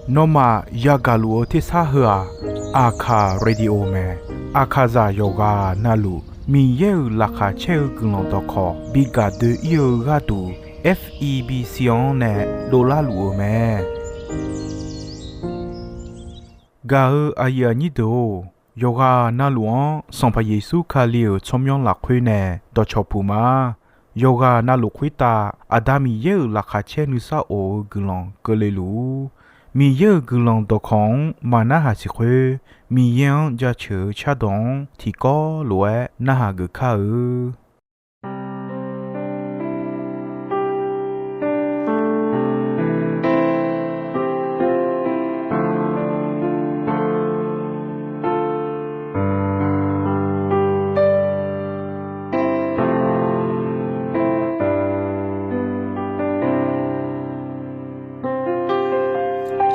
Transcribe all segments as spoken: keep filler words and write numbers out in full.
Nawmaf yagaq luf-eu tersar heu-aq, Aqkaq Radio mae. Aqkaqzaq yawqghaq navluf Miqyaer-euq laqkhaq caer-eu guiqlanq dawqkawq bi gaq doe-ir-eu gharduq, F E B C-anr nae dovlar luf-eu mae. Gaq-eu aqyuif aqnyir deuq-or, yawqghaq navluf-anr Sanqpaq Yeqsur Kali-euq tsawrmyanr lafkhoer nae dawqcawq puq ma. Yawqghaq navluf khoertav Aqda Miqyaer-euq laqkhaq caer nuisar of-eu guiqlanq keuvle luf-ur. Miqyaer-euq guiqlanq dawqkawq-anr maqnarhaq siq khoer, Miqyaer-anr jaceuq-eu cardawq-anr tiqkawv lof-aer narhaq geuf kar-eu.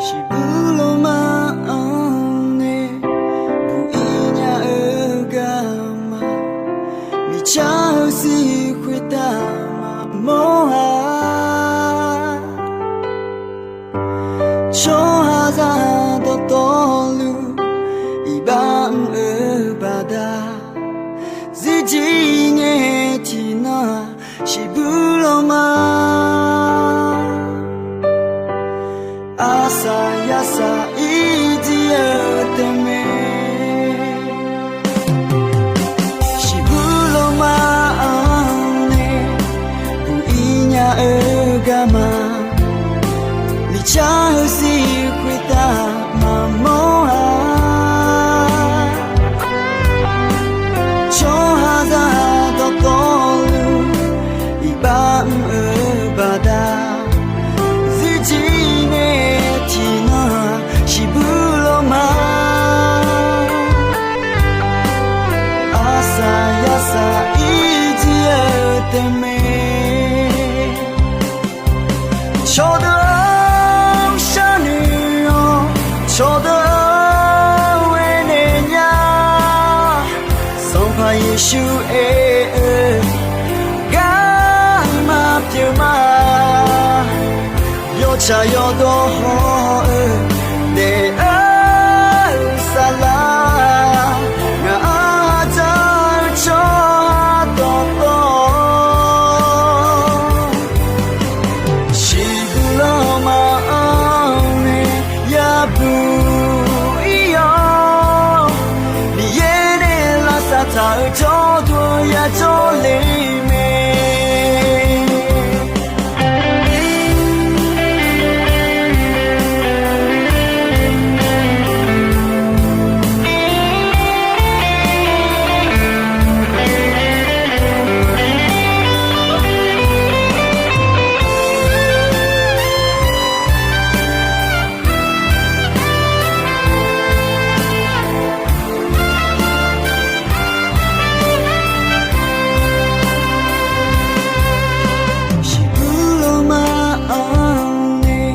Shiqbuq lawrma-anr nae buq-ir nya-eu garma, miqcar-eu sir khoertav maqmawr-a. Tsawrhaqzaq dawqtawvluf iqbax mr-eu baqda, zirjir ngae tiqnan-aq, shiqbuq lawrma arsaq yarsaq ir jir-eu taef mae. Shiqbuq lawrma-anr nae buq-ir nya-eu garma, miqcar-eu sir khoertav maqmawr-a. Tsawrhaqzaq dawqtawvluf iqbax mr-eu baqda, zirjir ngae tiqnan-aq, shiqbuq lawrma arsaq yarsaq ir jir-eu taef mae. Cawqdeuq-anr sharnoeq-awr, cawqdeuq-anr aernaeq nya, Sanqpaq Yeqsur aer-eu garma pyeuf ma. Yawtsaq yawdawr haw-eu daef-eu saflar, ngaq-anr dzaq-eu tsawrhaq dawqtawv, shiqbuq lawrma-anr nae yabuq ir-awr, Miqyaer nae lavsav taq-eu jawrduq yajawr le mae. Shiqbuq lawrma-anr nae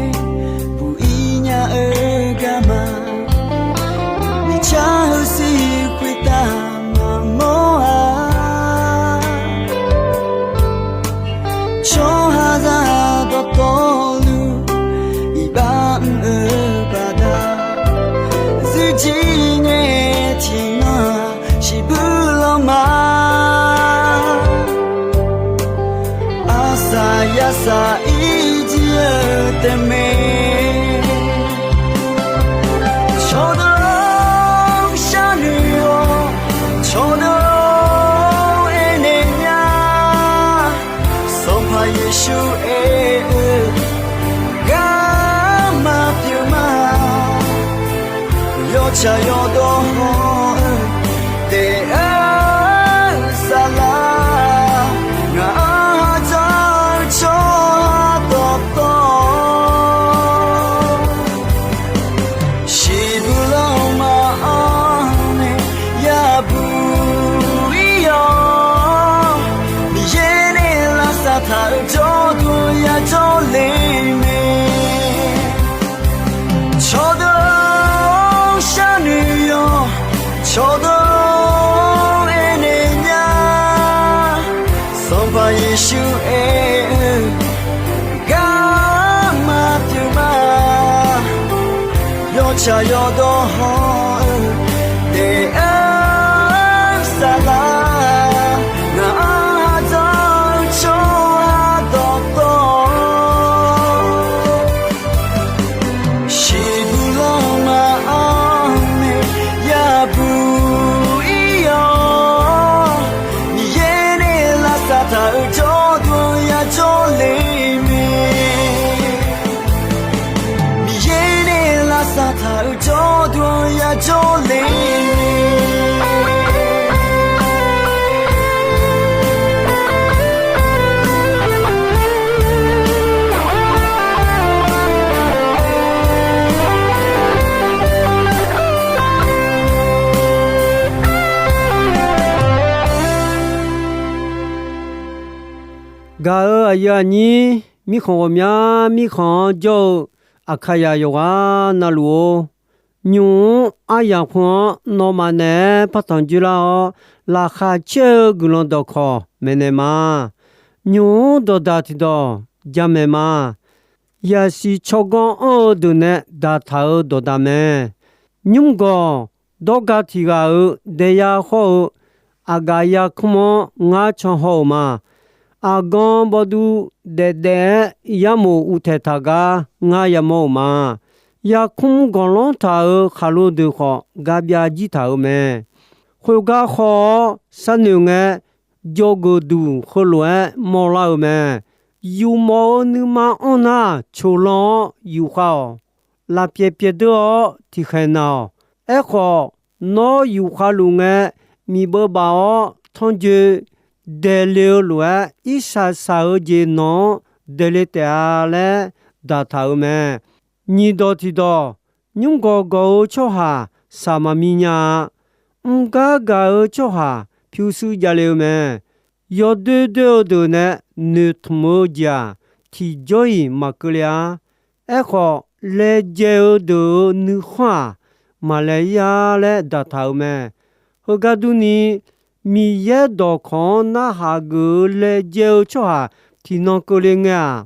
buq-ir nya-eu garma, miqcar-eu sir khoertav maqmawr-a. Tsawrhaqzaq dawqtawvluf iqbax mr-eu baqda, zirjir ngae tiqnan-aq, shiqbuq lawrma arsaq yarsaq ir jir-eu taef mae. Cawqdeuq-anr sharnoeq-awr, cawqdeuq-anr aernaeq nya, Sanqpaq Yeqsur aer-eu garma pyeuf ma. Yawtsaq yawdawr haw-eu daef-eu saflar, ngaq-anr dzaq-eu tsawrhaq dawqtawv, shiqbuq lawrma-anr nae yabuq ir-awr, Miqyaer nae lavsav taq-eu jawrduq yajawr le mae. Cawqdeuq-anr sharnoeq-awr, Shaqyawf dawq hawr-eu daef-aer saflar, ngaq-anr aqdzanr-eu tsawrhaq dawqtawv, shiqbuq lanma-anr nae yabuq ir-awr, Miqyaer nae lavsav taq-euq jawrduq yajawr le mae. Miqyaer nae lavsav taq-euq jawrduq yajawr le mae. Gaq-euq aqyuif aqnyir, mirkhanq ghawqmya mirkhanq-anr jawr-eu Aqkaqyaq yawqghaq navluf-or, nymq-mr aryamq heu-anr nawmaf naeq-aer partanq dzoerlar-awr, laqkhaq caer-eu guiqlanq dawqkawq maeqnaeq ma. Nymq-mr dawqdaq tiqdawq jamaeq ma. Yaqsiq tsawrganr anr-eu deuq nae daqtaq-euq dawqdaq mae. Nymrgawq dawrga tiq ghaq-euq daeyar hawr-eu aqgaf yarkmr-anr ngar can haw-euq ma. Aqgan bawduv daefdaef-aer yarmof uvtaeq taq gar ngar yamawr-euq ma. Yarkmr gawqlanr taq-euq khaqlo deuq khawf gabyav jir taq-euq mae. Khoergar haw-awr sharnoeq ngae, jawrgeuf duq heulof-aer mawrlar-eu mae. Yufmawf-eu nuima anr nar, coqlan-awr yufkhav-awq. Lafpyaeq pyaeq deur-awr tiqkhaeq na-awq. Aerkhawf, nawr yufkhav luf ngae, miqbeuv baf-awr tanrjoe daeqle-eu lof-aer, irsaq saq-eu jeq nawq-anr daeqle taef-a laer daqtaq-euq mae. Nyiq dawq tiqdawq, nymrgawq gawq-eu tsawrhaq shaq maqmi nya-a. Mr gar gaq-eu tsawrhaq pyurshuir javle-eu mae. Yawdoer doer-eu deuq nae noeqtmq-eu jeq-aq, tiqjawr-iq maqkeuvle-ar. Aerkhawf, laejae-eu deuq-euq nuikhanr-aq, maqlae ir-ar laer daqtaq-euq mae. Heugar durni, Miqyaer dawqkawq-anr narhaq geuf-eu laejae-eu tsawrhaq tiqnan keuvle ngae-aq,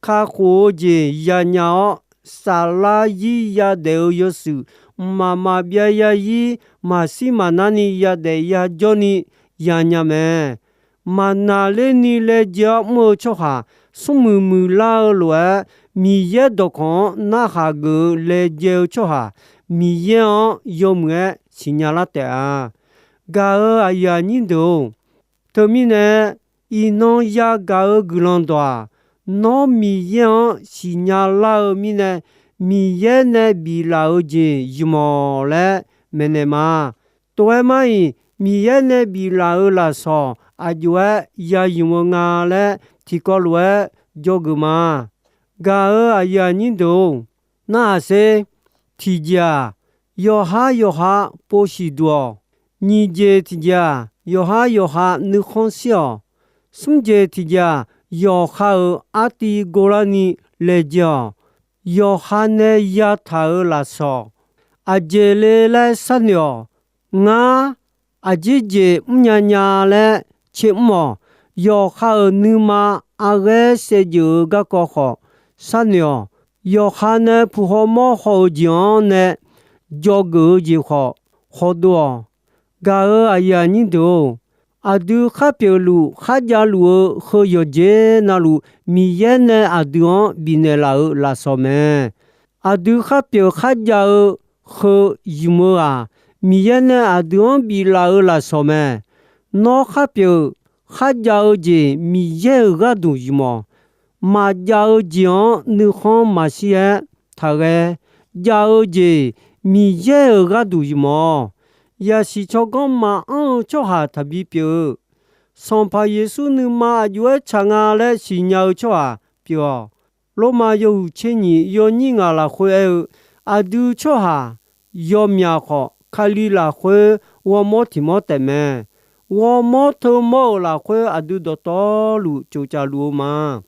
kakhof-eu jeq yanya-awr, saflar zir yadaef-eu yawshuif, mqmaq maqbyav yazir, maqshir maqnarni yadaef yajawrni yanya mae. Maqnaqlerni laejae-awr mr-eu tsawrhaq, smrmuiq muiqlar-eu lof-aer, Miqyaer dawqkawq-anr narhaq geuf-eu laejae-eu tsawrhaq, Miqyaer-anr yawmuiq-aer siqnya lar taef-a. Gaq-euq aqyuif aqnyir deuq-or, teumirnae iqnan yagaq-eu guiqlanq dawq-aq, nawr Miqyaer-anr siqnya lar-eu mirnae, Miqyaer nae biflaf-eu jeq ymq-awq laer maeqnaeq ma. Tov-aer mar-iq, Miqyaer nae biflaf-euq lafsawq aqjox-aer ya ymq-eu nga laer tiqkawv lof-aer dzawgeuf ma. Gaq-euq aqyuif aqnyir deuq-or, narhaq sher. Tiqjeq-aq, yawqhar yawqha pov siqduq-awq. Nyiq jeq tiqjeq-aq, yawqhar yawqha nuikhanr shir-awq. Smr jeq tiqjeq-aq, yawqha-euq artiv gorlarni laejae-awq. Yawqha nae yataq-euq lafsawq aqjeq le laer sharnoeq-awq. Ngar aqjeq jeq mrnya nya laer tser mr-awq. Yawqha-euq nuima arghaer saevdzeuf-eu garkawv khawf sharnoeq-awq. Yawqha nae puq haw mawr haw-eu jeq-anr nae dzawgeuf-eu jeq khawf hawdov-awq. Gaq-euq aqyuif aqnyir deuq-or, aqdui kharpyeuf luf kharjav luf-eu heu yawqjeq navluf, Miqyaer nae aqdui-anr bifnaeq laf-euq lafsawq mae. Aqdui kharpyeuf kharjav-eu heu ymq-eu-aq, Miqyaer nae aqdui-anr biflaf-euq lafsawq mae. Nawr kharpyeuf kharjav-eu jeq Miqyaer-euq gharduq ymq-awq. Maqjav-eu jeq-anr nuikhanr maqshir-aer taqghae. Jav-eu jeq Miqyaer-euq gharduq ymq-awq. Yaqsiq tsawrganr maqanr-eu tsawrhaq taqbi pyeuf-eu, Sanqpaq Yeqsur nuima aqjox-aer tsaq nga laer siqnya-eu tsawrhaq pyeuf-awq. Lormav yawhuiq tser nyiq yawnyir ngaq lafkhoer aer-eu, aqdui tsawrhaq yawmyaq khawf, Kali lafkhoer ghawrmawr tiq mawr taef mae. Ghawrmawr teu mawr-euq lafkhoer aqdui dawqtawvluf tsofcaf luf-eu ma.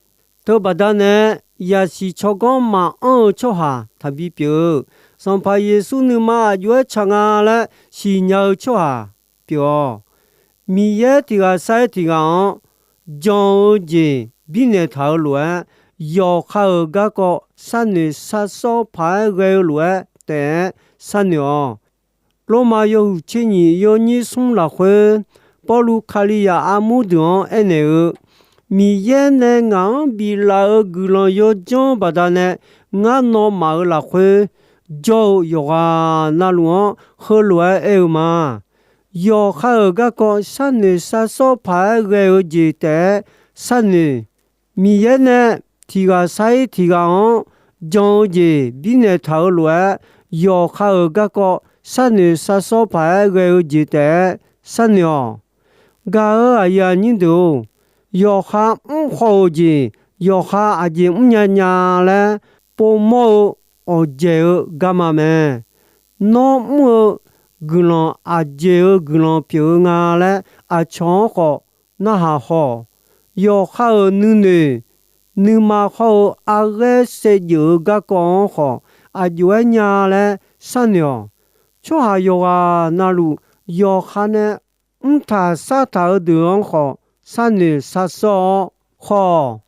Teubaqda nae, yaqsiq tsawrganr maqanr-eu tsawrhaq taqbi pyeuf-eu, Sanqpaq Yeqsur nuima aqjox-aer tsaq nga laer siqnya-eu tsawrhaq pyeuf-awq. Miqyaer tiq ghaq sar-aer tiq ghaq-anr jan-eu jeq birnaeq taq-eu lof-aer, yawqha-euq garkawv sharnoeq sharsawr paq-aer ghae-eu lof-aer taef-aer sharnoeq-awq. Lormav yawhuiq tser nyiq yawnyir smr lafkhoer, Pawrluv Kalizaq armur deuq-anr aernaeq-eu, Miqyaer nae ngaq-anr biflaf-eu guiqlanq yawdzanr baqdanae, ngar nawmaf-euq lafkhoer jawr-eu yawqghaq navluf-anr heulof-aer aer-eu ma. Yawqha-euq garkawv sharnoeq sharsawr paq-aer ghae-eu jeq taef-aer sharnoeq. Miqyaer nae tiq ghaq sar-ir tiq ghaq-anr jan-eu jeq birnaeq taq-eu lof-aer, yawqha-euq garkawv sharnoeq sharsawr paq-aer ghae-eu jeq taef-aer sharnoeq-awq. Gaq-euq aqyuif aqnyir deuq-or, yawqha mr haw-euq jeq, yawqha aqjeq mrnya nya laer povmawr-eu awqdzaeq-eu garma mae. Nawr mr-eu guiqlanq aqjeq-eu guiqlanq pyeuf-eu nga laer aqcawq-anr khawf narhaq haw-awq. Yawqha-euq nuinoeq nuima hawr-eu arghaer saevdzeuf-eu garkawv-anr khawf aqjox-aer nya laer sharnoeq-awq. Tsawrhaq yawqghaq navluf yawqha nae mrtaq sartaq-eu deuq-anr khawf sharnoeq sharsawr-awr khawf,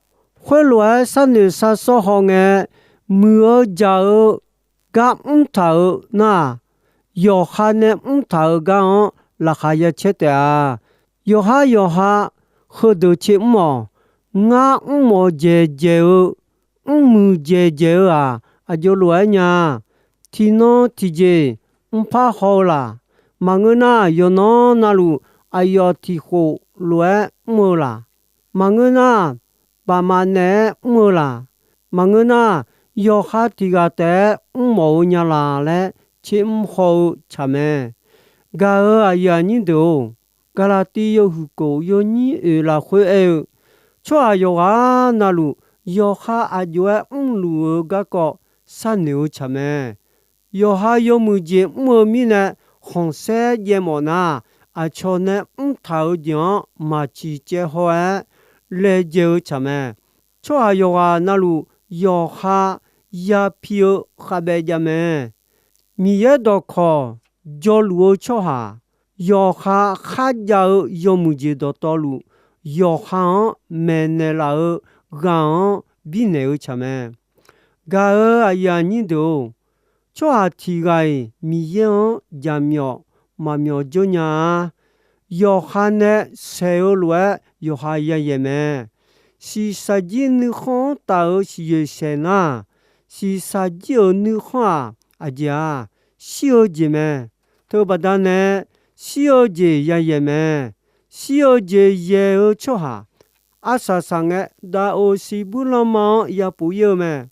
khoerlof-aer sharnoeq sharsawr hawngae, muiq-eu jaq-eu gar mrtaq-eu nar-aq, yawqha nae mrtaq-eu gar-anr laqkhaq ya caer taef-a. Yawqhar yawqha heudeuq tser mr-awq. Ngar mrmawf dzaeqdzaeq-eu, mrmuiq dzaeqdzaeq-eu-aq, aqjox lof-aer nya. Tiqnan tiqjeq mrpar haw-eu laq. Maqngeur nar, yawqnan navluf aqyawf tiqkhof lof-aer mr-eu laq. Maqngeur nar, baqmaf naeq-aer mr-eu laq. Maqngeur nar, yawqha tiq ghaq taef-aer mrmawf-eu nya laq laer tser mr haw-eu tsaq mae. Gaq-euq aqyuif aqnyir deuq-or, Gaqlaqtiv yawhuiq kof yawnyir oeq lafkhoer aer-eu, tsawrhaq yawqghaq navluf yawqha aqjox-aer mrluf-eu garkawv sharnoeq-eu tsaq mae. Yawqha yawmuiq jeq mr-eu mirnae khanqsaer jaev mawf nar, aqcawq nae mrtaq-eu jeq-anr maq ciqcaev haw-aer laejae-eu tsaq mae. Tsawrhaq yawqghaq navluf yawqha yapi-eu khavbaev jav mae. Miqyaer dawqkawq jawrluf-eu tsawrhaq, yawqha kharjav-eu yawmuiq jeq dawqtawvluf, yawqha-anr maeqnaeq laf-eu ghaq-anr birnaeq-eu tsaq mae. Gaq-euq aqyuif aqnyir deuq-or, tsawrhaq tiq ghaq-iq Miqyaer-anr jaqmyawf maqmyawf dzeur nya-a. Yawqha nae saeq-eu lof-aer yawqha yayaeq mae. Shiqshaq jir nuikhanr-anr taf-euq siqyoeq saeq nar, shiqshaq jir-euq nuikhanr-aq, aqjeq-aq, shir-eu jeq mae. Teubaqda nae shir-eu jeq yayaeq mae. Shir-eu jeq yaeq-eu tsawrhaq, arsaq saq ngae, daqoq siqbuir lanma-anr yapuf ir-eu mae.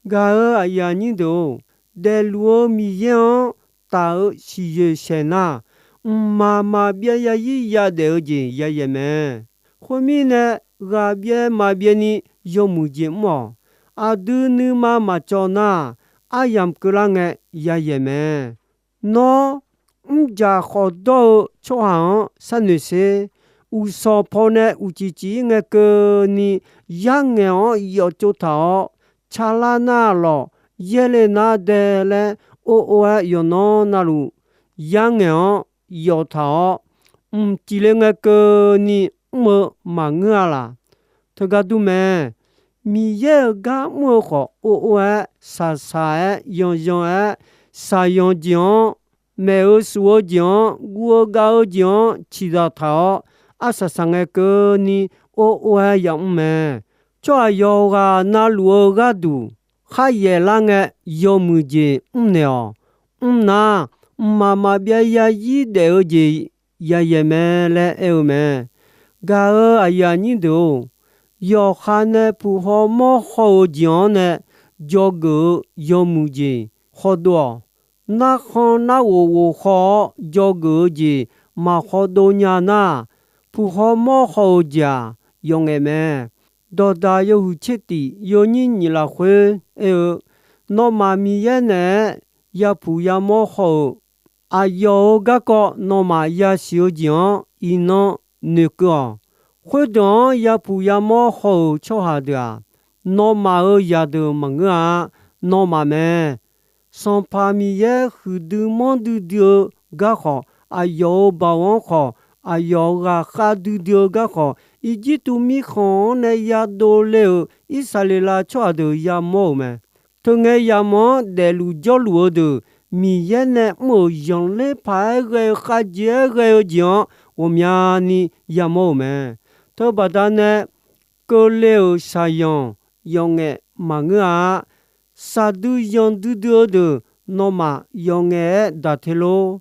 Gaq-euq aqyuif aqnyir deuq-or, daefluf-eu Miqyaer-anr taf-eu siqyoeq saeq nar, mqmaq maqbyav yazir yadaef-eu jeq yayaeq mae. Khoermirnae, ghaqbyaev maqbyaev ni yawmuiq jeq mr-awq. Aqdui nuima maqcawv nar, aryamq keuvlar ngae yayaeq mae. Nawr, mrjaq khawf dawr-eu tsawrhaq-anr sharnoeq sher. Uqshawq paw nae uqcif cif-ir ngae keuvni, yarngaeq-anr yawf tsov taq-awr, calar nar lawq, yaerle nar dae laer or or-aer yawqnan navluf, yarngaeq-anr yawf taq-awr, mqcif le ngae keuvni mr-eu maqngeur-a laq. Teugar dur mae. Miqyaer-euq gar mr-eu khawf or or-aer, shaqshaq-aer, yanyan-aer, shaqyan jeq-anr, maeq-eu shuf-eu jeq-anr, guv-eu gav-eu jeq-anr ciqzaq taq-awr, arsaq saq ngae keuvni or or-aer yamr mae. Tsawrhaq yawqghaq navluf-eu gharduq kharyaeq lar ngae, yawmuiq jeq mrnaeq-awq. Mrnar, mqmaq maqbyav yazir daef-eu jeq yayaeq mae laer aer-eu mae. Gaq-euq aqyuif aqnyir deuq-or, yawqha nae puq haw mawr haw-eu jeq-anr nae dzawgeuf-eu yawmuiq jeq khawdov-awq. Narkhan narghof ghof haw-awr dzawgeuf-eu jeq maq khawdov nya nar, puq haw mawr haw-eu jeq-aq, yawf ngaef mae. Dawqdaq yawhuiq tser tif yawnyir nyiq lafkhoer aer-eu, nawmaf Miqyaer naeq-aer yapuq yamawr haw-euq, aqyawf-euq garkawv nawmaf yasiq-eu jeq-anr iqnan noeqkeuv-awq. Khoerdeuq-anr yapuq yamawr haw-euq tsawrhaq deuq-aq, nawmaf-euq zaqdeuq maqngeur-a. Nawmaf mae. Sanqpaq Miqyaer huiqdui manrdui dui-eu garkhawf, aqyawf-euq baoq-anr khawf, aqyawf-euq ghaqkhav duidui-eu garkhawf, Irjirtuv mirkhanq-anr nae yadov le-euq Irsaqleqlav tsawrhaq deuq yamawr-euq mae. Teungae yamawr-anr daefluf jawrluf-eu deuq Miqyaer nae mr-euq zanqler paq-aer ghae-eu khavjeq-aer ghae-eu jeq-anr ghawqmyani yamawr-euq mae. Teubaqda nae keuvle-euq shaqzanq yawqngaef maqngeur-a. Saqdui zanqdui dui-eu deuq nawmaf yawqngaef-aer daq te lor.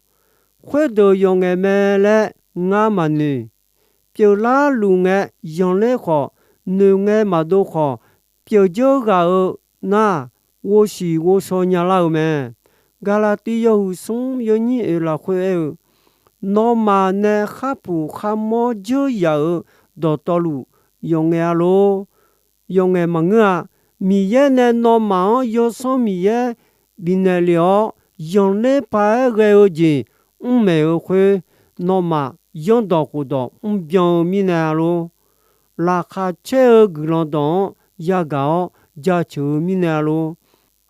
Khoerdeuq yawqngaef mae laer ngar maqnoeq. Pyeuflar luf ngae zanqler khawf, noeq ngae maqdov khawf, pyeufdzeur ghaq-eu nar, ghovshiq ghovshaw nyalar-eu mae. Gaqlaqtiv yawhuiq smr yawnyir oeq lafkhoer aer-eu, nawmaf nae kharpuq kharmawr dzeur yaf-euq dawqtawvluf yawqngaef-a lor. Yawqngaef maqngeur-a. Miqyaer nae nawmaf-anr Yawsanr Miqyaer bifnaeq lef-awr, zanqler paq-aer ghae-eu jeq mr maeq-eu khoer, nawmaf zanrdawq khofdawq mrbyan-eu mirnae-a lor. Laqkhaq caer-eu guiqlanq dawq-anr yagaq-awr jaceuq-eu mirnae-a lor.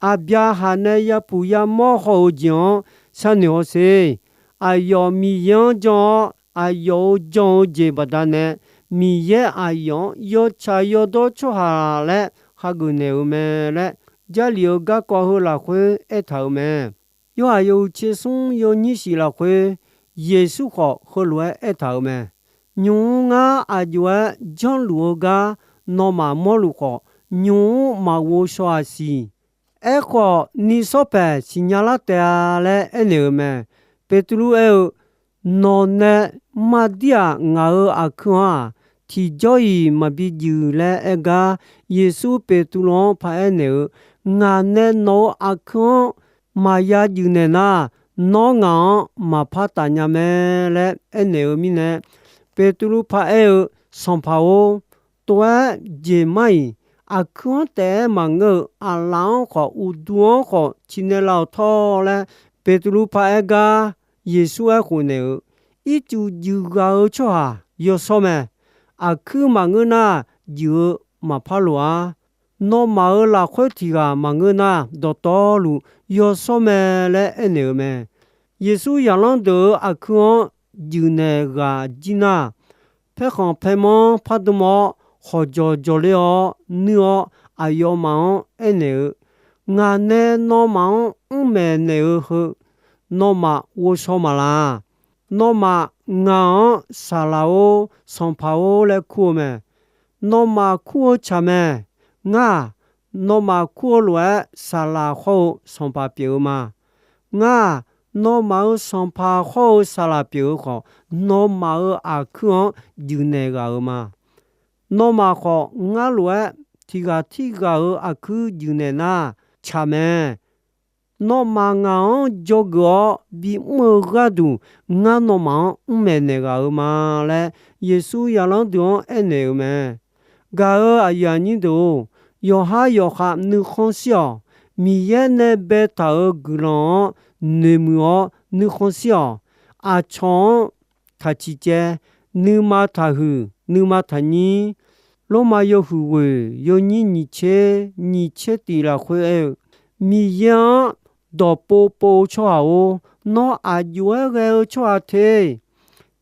Aqbyaqhaq nae yapuq yamawr haw-euq jeq-anr sharnoeq hawsher. Aqyawf Miqyaer-anr jan-awr, aqyawf-euq jan-eu jeq baqdanae, Miqyaer aqyawf-anr yawtsaq yawdawr tsawrhaq laer hageuf naeq-euq mae laer, Jarlif-eu garkawv heu lafkhoer aertaq-euq mae. Yorhaq yawhuiq tser smr yawnyir shif lafkhoer, Yeqsur khawf heulof-aer aertaq-euq mae. Nymq-mr ngar aq jov-aer janrluf-eu gar nawmaf mawrluf khawf, nymq-mr maqghov shaw-aq siq. Aerkhawf, ni shawr paeq siqnya lar taef-a laer aernaeq-euq mae. Beqtuvluv aer-eu, Nawq nae mardir-aq, ngaq-euq aqkuir-anr-aq, tiqjawr-iq maqbi juif laer aer gar, Yeqsur Beqtuvluv-anr paraer naeq-eu, Ngaq nae nawq-euq aqkuir-anr maqya juif naeq nar, nawr ngaq-anr maqpar taf nya mae laer aernaeq-eu mirnae, Beqtuvluv paraer-eu, Sanqpaq-or, tov-aer jeq mar-iq, aqkuir-anr taef-aer maqngeur-eu aqlaf-anr khawf, uqduq-anr khawf ciqnaeq laf-awq tawr laer, Beqtuvluv paraer gar, Yeqsur aerkhof naeq-eu, Ircuf juif ghaq-eu tsawrhaq yawshawr mae. Aqkuir maqngeur nar, juif-eu maqpar loq-ar. Nawmaf-euq lafkhoer tiq ghaq maqngeur nar, dawqtawvluf yawshawr mae laer aernaeq-eu mae. Yeqsur zaqlanr deuq-euq aqkuir-anr juif naeq ghaq jir nar, paerkhanq paermanr pardm-awr, khawqjawq jawqler-awr nuir-awr, aqyawfmaf-anr aernaeq-eu, Ngaq nae nawmaf-anr mr maeq naeq-eu heu, nawmaf ghovshaw maqlaq. Nawmaf ngaq-anr Saqlaq-or, Sanqpaq-or laer kur-eu mae. Nawmaf kur-eu tsaq mae. Ngar-aq, nawmaf kur-eu lof-aer Saqlaq hawr-eu Sanqpaq pyeuf-eu ma. Ngar-aq, nawmaf-euq Sanqpaq hawr-eu Saqlaq pyeuf-eu khawf, nawmaf-euq aqkuir-anr juif naeq ghaq-euq ma. Nawmaf khawf, ngar lof-aer tiq ghaq tirghaq-euq aqkuir juif naeq nar, tsaq mae. Nawmaf ngaq-anr dzawgeuf-awr bimr-eu gharduq, ngar nawmaf-anr mr maeq naeq ghaq-euq ma laer, Yeqsur zaqlanr deuq-anr aernaeq-euq mae. Gaq-euq aqyuif aqnyir deuq-or, yawqhar yawqkhav nuikhanr shir-awq. Miqyaer nae baetaq-euq guiqlanq-anr noeqmuiq-awr nuikhanr shir-awq. Aqcawq-anr taq ciqcaev, nuima taqhuiq, nuima taqnyir. Lormav yawhuiq ghoeq yawnyir nyiq tser nyiq tser tif lafkhoer aer-eu, Miqyaer-anr dawqpov pov-eu tsawrhaq-or, nawr aq jov-aer ghae-eu tsawrhaq te.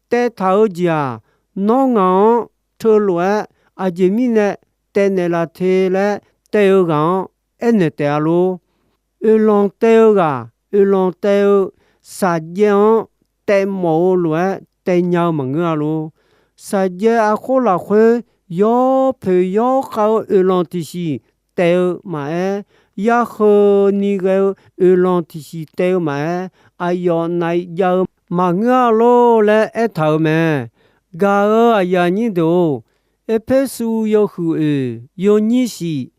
Taev taq-eu jeq-aq, nawr ngaq-anr teulof-aer aqjeq mirnae taev naeqlaf te laer taev-eu ghaq-anr aernaeq taef-a lor. Oeqlanq taev-eu ghaq, oeqlanq taev-eu saqjaev-anr taev mawf-eu lof-aer taev nya-eu maqngeur-a lor. Saqjaev arkhawr lafkhoer yawpoeq yawkhav-eu oeqlanq tiqsiq taev-eu maqaer, yarkheu ni ghae-eu oeqlanq tiqsiq taev-eu maqaer, aqyawf naiv jav-eu maqngeur-a lor laer aertaq-euq mae. Gaq-euq aqyuif aqnyir deuq-or, Erpersu yawhuiq oeq yawnyir shif,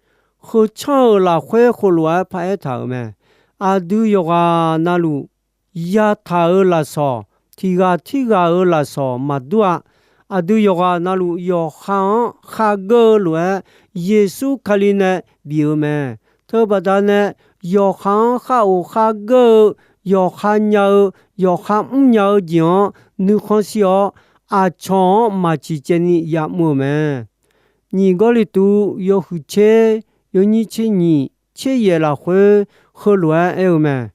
heu tsanr-euq lafkhoer heulof-aer paraer taq-euq mae. Aqdui yawqghaq navluf yataq-euq lafsawq, tiq ghaq tirghaq-euq lafsawq maqdur-a. Aqdui yawqghaq navluf yawqha-anr khargeur-eu lof-aer, Yeqsur Kali nae bif-eu mae. Teubaqda nae, yawqha-anr khar of khargeur-eu, yawqha nya-eu, yawqha mrnya-eu jeq-anr nuikhanr shir-awr, aqcawq-anr maq ciqcaevni ya'mr-euq mae. Nyiq Gawrliqtu yawhuiq tser yawnyir tser nyiq tser yaef lafkhoer heulof-aer aer-eu mae.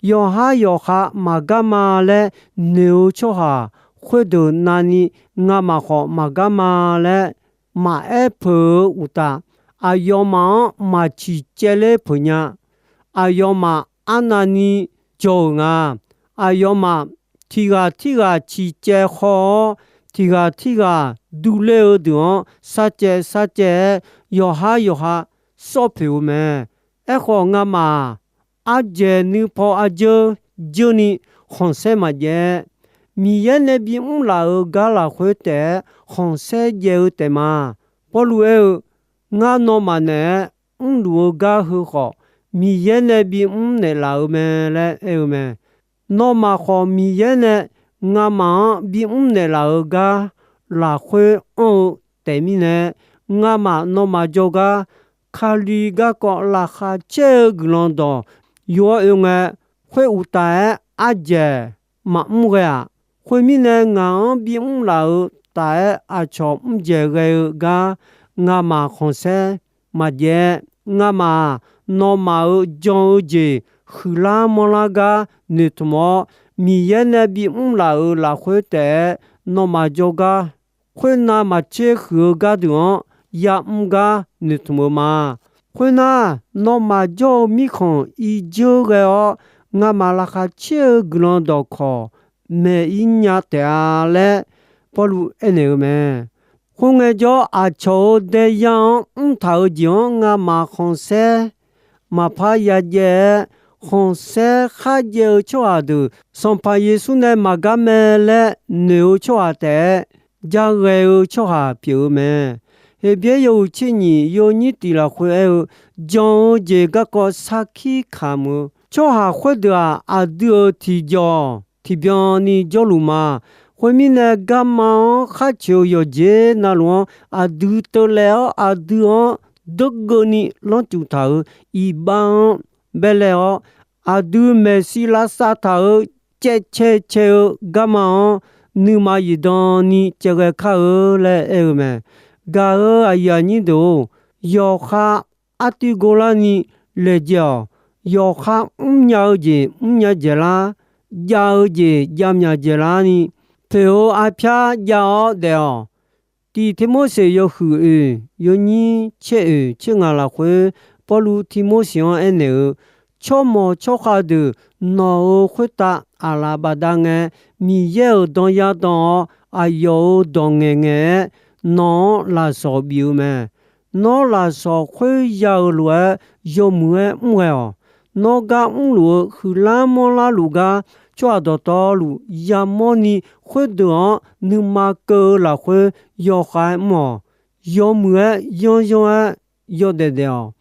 Yawqhar yawqha maqgar ma laer noeq-eu tsawrhaq khoerdeuq navni ngamaf khawf maqgar ma laer maqaer peuq-eu uqtaf, aqyawfmaf-anr maq ciqcaev ler peuq nya. Aqyawfmaf arnavni jawr-euq nga. Aqyawfmaf tiq ghaq tirghaq ciqcaev khaw-awr, tiq ghaq tirghaq durler-eu deuq-anr sarcaev sarcaev-aer, yawqhar yawqha sawr poeq-eu mae. Aerkhawf, ngamaf-aq, ardzaeq nuipaw arjeur jeurni khanqsaer maqjaev-aer, Miqyaer nae bimr laf-euq gar lafkhoer taef-aer khanqsaer jaev-eu taef ma. Pawrluv aer-eu, Ngar nawmaf naeq-aer mrluf-eu gar heu khawf, Miqyaer nae bimr naeqlaf-euq mae laer aer-eu mae. Nawmaf khawf, Miqyaer nae ngamaf-anr bimr naeqlaf-euq gar lafkhoer anr-eu taef mirnae, ngamaf nawmaf jawrgar Kali garkawv laqkhaq caer-eu guiqlanq dawq yur-awr oe ngae, khoeruqtaf-aer ardzaeq maqmr ghae-aq, khoermirnae, ngaq-anr bimr laf-euq taf-aer aqcawq mr dzaeq ghae-eu gar ngamaf khanqsaer maqjaev-aer, ngamaf-aq, nawmaf-euq jan-eu jeq huiqlar manrlar gar noeqtmq-awr, Miqyaer nae bimr laf-euq lafkhoer taef-aer nawmaf jawrgar khoernav maqtser huiq-eu gardeuq-anr yamr gar noeqtmq-eu ma. Khoernar, nawmaf jawr-eu mirkhanq irjeur ghae-awr, ngamaf laqkhaq caer-eu guiqlanq dawqkawq maeq-ir nya taef-a laer Pawrluv aernaeq-eu mae. Khoerngae jawr, aqcawq-euq daeyar-anr mrtaq-euq jeq-anr ngamaf khanqsaer maqpar yajaev-aer, khanqsaer kharjaev-eu tsawrhaq deuq Sanqpaq Yeqsur nae maqgar mae laer noeq-eu tsawrhaq taef-aer, jaghae-eu tsawrhaq pyeuf-eu mae. Heqbyaer yawhuiq tser nyiq yawnyir tiq lafkhoer aer-eu, jan-eu jeq garkawv sarkir kamq-eu tsawrhaq khoerdeuq-aq, aqdui-euq tiqjawq tiqbyan ni jawrluf ma. Khoermirnae, garma-anr khar coeq-eu yawqjeq navluf-anr aqdui teuvlaev-awr, aqdui-anr deurgeuvni lanrcuf taq-euq iqbax-anr baelae-awr, aqdui maeqshi lavsav taq-euq caevcae cae-eu garma-anr nuima zifdan ni caevghae kar-eu laer aer-eu mae. Gaq-euq aqyuif aqnyir deuq-or, yawqha artiv gor larni laejae-awq. Yawqha mrnya-eu jeq mrnya dzaeqlar, jav-eu jeq javmyaq dzaeqlarni, poeq-eu arpyar jav-awr daef-awq. Tiq Tirmorseq yawhuiq oeq yawnyir tser oeq tser ngaq lafkhoer, Pawrluv Tirmorseq-anr aernaeq-eu, tsawrmawq tsawrkhav deuq nawq-euq khoertav aqlaf bafdav ngae, Miqyaer-euq dan ya dan-awr, aqyawf-euq dawq ngaeqngaeq-aer nawq-anr lafsawq bif-eu mae. Nawr lafsawq khoerya-euq lof-aer yawmuiq-aer mr ghae-awq. Nawr gar mrluf-eu huiqlar manrlar luf gar, tsawrhaq dawqtawvluf yamawrni khoerdeuq-anr nuima keuv-eu lafkhoer yawkhav-aer mr-awq. Yawmuiq-aer yanryanr-aer yawdaef daef-awq.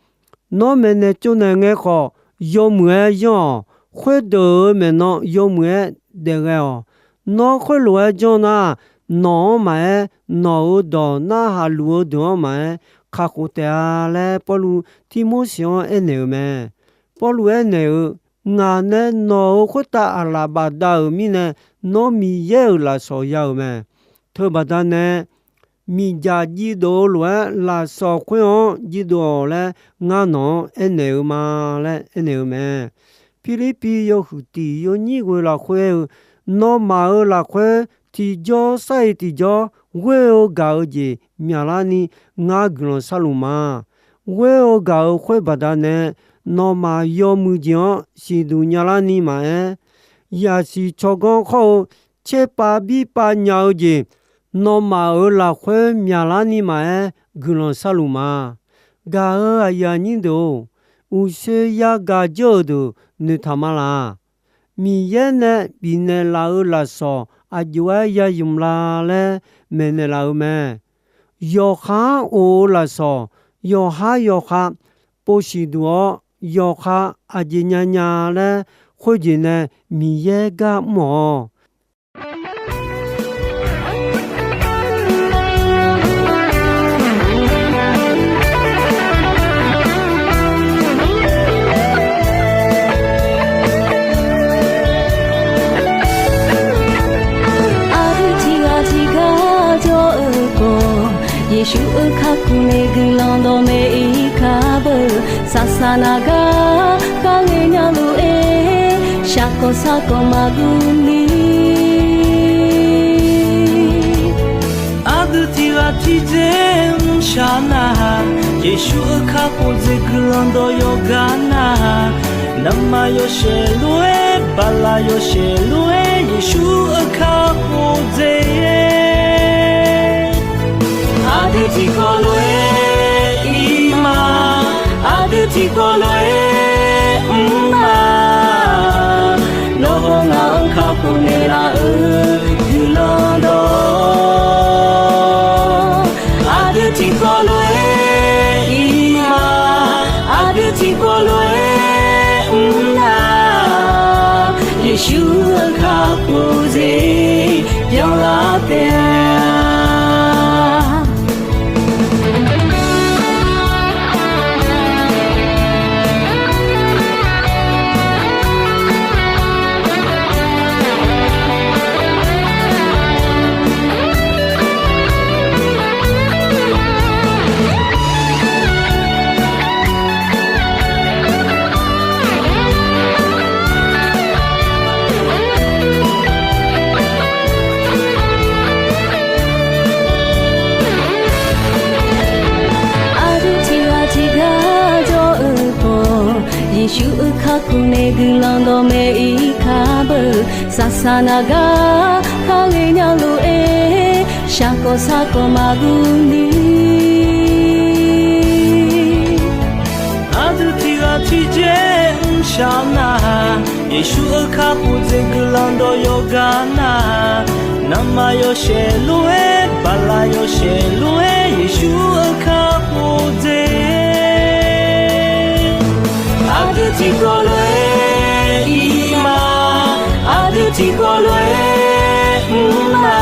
Nawr maeqnaeq tsovnaeq ngae khawf, yawmuiq-aer yanr-awq. Khoerdeuq-euq maeqnan yawmuiq-aer daef ghae-awq. Nawr khoerlof-aer janr nar, nawq-anr maqaer, nawq-euq dawq narhaq luf-eu deuq-anr maqaer, kakhof taef-a laer Pawrluv Tirmorseq-anr aernaeq-euq mae. Pawrluv aernaeq-eu, Ngaq nae nawq-euq khoertav aqlaf bafdav-euq mirnae, nawr Miqyaer-euq lafsawq ya-euq mae. Teubaqda nae, miqdzaq jiv dov-eu lof-aer lafsawq khoer-anr jiv dov-awq laer ngar nawq-anr aernaeq-eu ma laer aernaeq-eu mae. Pirlirpiv yawhuiq tiq yawnyir ghoe lafkhoer aer-eu, nawmaf-euq lafkhoer tiqjawr sar-iq tiqjawr ghoer-eu gaq-eu jeq myaqlarni ngar guiqlanq sharluf ma. Ghoer-eu gaq-euq khoer baqdanae, nawmaf yawmuiq jeq-anr siqduq nyalarni maqaer, yaqsiq tsawrganr khawr-eu tserpav birpav nya-eu jeq, nawmaf-euq lafkhoer myaqlarni maqaer guiqlanq sharluf ma. Gaq-euq aqyuif aqnyir deuq-or, uqshoe yagaq jawr-euq deuq noeqtaq ma laq. Miqyaer nae bifnaeq laf-euq lafsawq aqjox-aer ya ymq la laer maeqnaeq laf-eu mae. Yawqha-anr of-eu lafsawq, yawqhar yawqha pov siqduq-awr, yawqha aqjeq nya nya laer khoerjeq nae Miqyaer gar mr-awq. Aqdui tiqghaq tiqgar jawr-eu khawf, Yeqsur-euq kakhof nae guiqlanq dawqmaeq ir kar beu. Saqsaq naq gar kharghae nya lof-aer, shaqkawq saqkawq maqguv ni. Aqdui tiqghaq tiqdzer mrshaq narhaq, Yeqsur-euq kakhof dzaeq guiqlanq dawq yawqgar narhaq, navmaqyawf shaeq lof-aer Bala yawshaef lof-aer Yeqsur-euq kakhof dzae. Aqdui tiqkawv lof-aer ir ma, aqdui tiqkawv lof-aer mr ma. Nawr hawr ngaq-anr kakhof naeqlaf-euq guiqlanq dawq, aqdui tiqkawv lof-aer ir ma, aqdui tiqkawv lof-aer mr na. Yeqsur-euq kakhof dzae byanlar taef-a. Aqdui tiqghaq tiqgar jawr-eu khawf, Yeqsur-euq kakhof nae guiqlanq dawqmaeq ir kar beu. Saqsaq naq gar kar ghaenya lof-aer, shaqkawq saqkawq maqguv ni. Aqdui tiqghaq tiqjeq mrshaq nar, Yeqsur-euq kakhof dzae guiqlanq dawq yawqgar nar, naqma yawshaef lof-aer, bala yawshaef lof-aer Yeqsur-euq kakhof dzae. Aqdui tiqkawv lof-aer ir ma, aqdui tiqkawv lof-aer mr ma.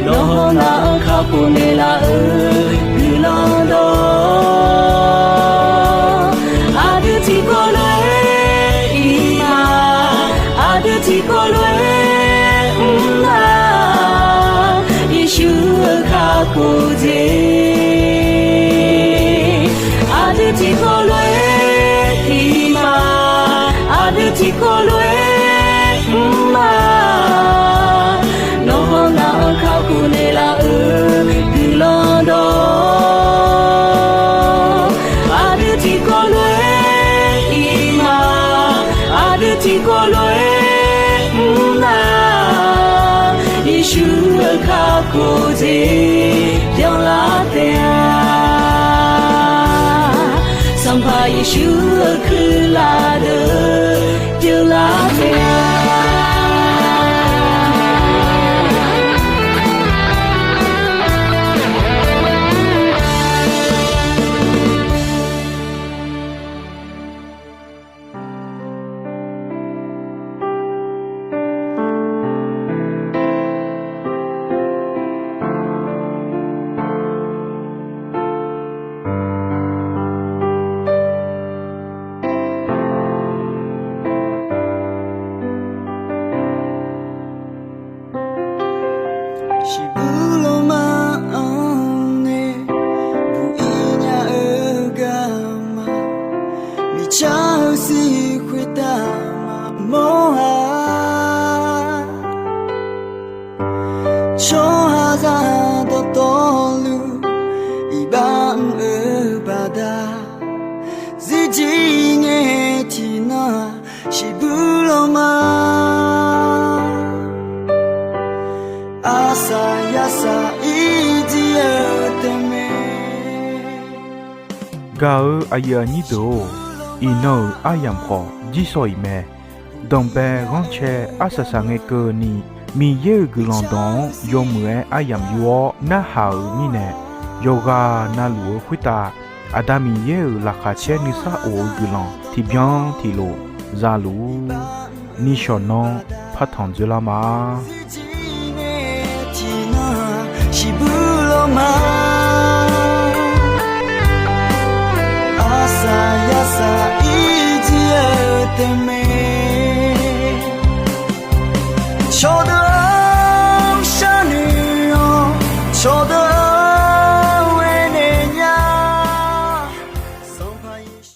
Nawr hawr ngaq-anr kakhof naeqlaf-euq guiqlanq dawq, aqdui tiqkawv lof-aer ir ma, aqdui tiqkawv lof-aer mr ma. Yeqsur-euq kakhof dzae aqdui tiqkawv lof-aer ir ma, aqdui tiqkawv lof-aer mr ma. Nawr hawr ngaq-anr kakhof naeqlaf-euq guiqlanq dawq, aqdui tiqkawv lof-aer ir ma, aqdui tiqkawv lof-aer mr na. Yeqsur-euq kakhof dzae byanlar taef-a. Sanqpaq Yeqsur-euq kuirlaf deuq pyeuflar taef-a. Shiqbuir lanma-anr nae buq-ir nya-eu garma, miqcar-eu siq khoertav maqmawr-a. Tsawrhaqzaq dawqtawvluf iqbax mr-eu baqda, zirjir ngae tiqnan-aq shiqbuir lanma, arsaq yarsaq irjir-eu tae mae. Gaq-eu aqyuif aqnyir deuq-or, iqnan-euq aryamq khawf jirsawq iq mae. Danqbae ghanrcae arsaq saqngae keuvni, Miqyaer-euq guiqlanq dawq-anr yawmuiq-aer aryamq yur-awr narhaq-euq mirnae, yawqghaq navluf-eu khoertav Aqda Miqyaer-euq laqkhaq caer nuisar of-eu guiqlanq tiqbyan tiqlof zaluf-ur. Nishawq nanr partanq dzoerlar ma.